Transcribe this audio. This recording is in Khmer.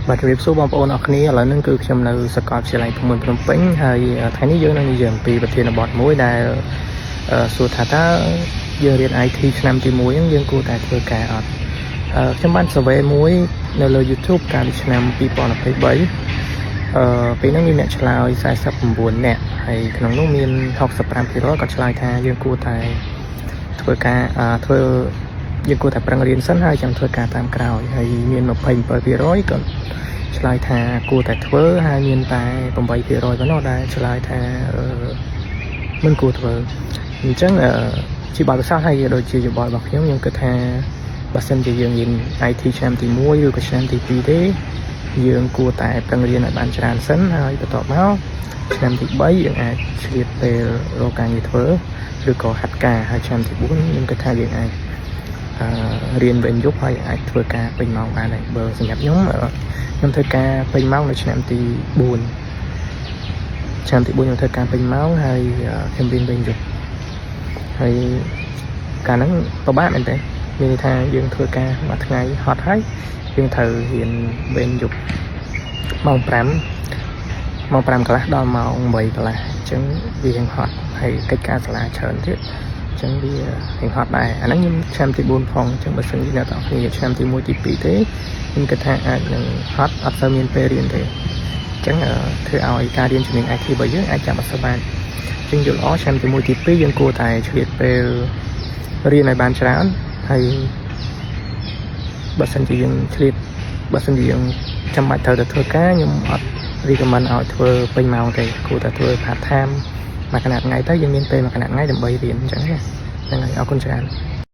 បាទជម្រាបសួរបងប្អូនអរគ្នាឥឡូវហ្នឹងគឺខ្ញុំនៅសាកលវិទ្យាល័យភូមិន្ទភ្នំពេញហើយថ្ងៃនេះយើងនឹងនិយាយអំពីប្រធានបទមួយដែលសួរថាតើយើងរៀន IT ឆ្នាំទី1ហ្នឹងយើងគួរតែធ្វើការអត់ខ្ញុំបាន survey មួយនៅលើ YouTube កាលពីឆ្នាំ2023ពេលហ្នឹងមានអ្នកឆ្លើយ49នាក់ហើយក្នុងនោះមាន65%គាត់ឆ្លើយថាយើងគួរតែធ្វើការអឺធ្វើយើងគួរតែប្រឹងរៀនសិនហើយចាំធ្វើការតាមក្រោយហើយមាន27%ក៏ឆ្លើយថាគួរតែធ្វើហើយមានតែ8%ប៉ុណ្ណោះដែលឆ្លើយថាអឺមិនគួរធ្វើអញ្ចឹងអឺជាបទពិសោធន៍ហើយដូចជាយោបល់របស់ខ្ញុំខ្ញុំគិតថាបើសិនជាយើងរៀន IT ឆ្នាំទី1ឬក៏ឆ្នាំទី2ទេយើងគួរតែប្រឹងរៀនឲ្យបានច្រើនសិនហើយបន្ទាប់មកឆ្នាំទី3យើងអាចឆ្លៀតពេលរកការងារធ្វើឬក៏ហាត់ការហើយឆ្នាំទី4ខ្ញុំគិតថាយើងអាចរៀនវិញយប់ហើយអាចធ្វើការពេញម៉ោងបានហើយបើសម្រាប់ខ្ញុំខ្ញុំធ្វើការពេញម៉ោងនៅឆ្នាំទី4ឆ្នាំទី4ខ្ញុំធ្វើការពេញម៉ោងហើយខ្ញុំរៀនវិញយប់ហើយកាលហ្នឹងពិបាកមែនទេមានន័យថាយើងធ្វើការមួយថ្ងៃហត់ហើយយើងត្រូវរៀនវិញយប់ម៉ោង5ម៉ោង5កន្លះដល់ម៉ោង8កន្លះអញ្ចឹងវារៀងហត់ហើយកិច្ចការសាលាច្រើនទៀតអញ្ចឹងវារៀងហត់ដែរអាហ្នឹងខ្ញុំឆ្នាំទី4ផងអញ្ចឹងបើសិនជាអ្នកទាំងអស់គ្នាឆ្នាំទី1ទី2ទេខ្ញុំគិតថាអាចនឹងហត់អត់សូវមានពេលរៀនទេអញ្ចឹងធ្វើឲ្យការរៀនជំនាញ IT របស់យើងអាចចាប់អត់សូវបានអញ្ចឹងយល់ល្អឆ្នាំទី1ទី2យើងគួរតែឆ្លៀតពេលរៀនឲ្យបានច្រើនហើយបើសិនជាយើងឆ្លៀតបើសិនជាយើងចាំបាច់ត្រូវតែធ្វើការខ្ញុំអត់ recommend ឲ្យធ្វើពេញម៉ោងទេគួរតែធ្វើ part time មួយខណៈថ្ងៃទៅយើងមានពេលមួយខណៈថ្ងៃដើម្បីរៀនអញ្ចឹងណាហ្នឹងហើយអរគុណច្រើន។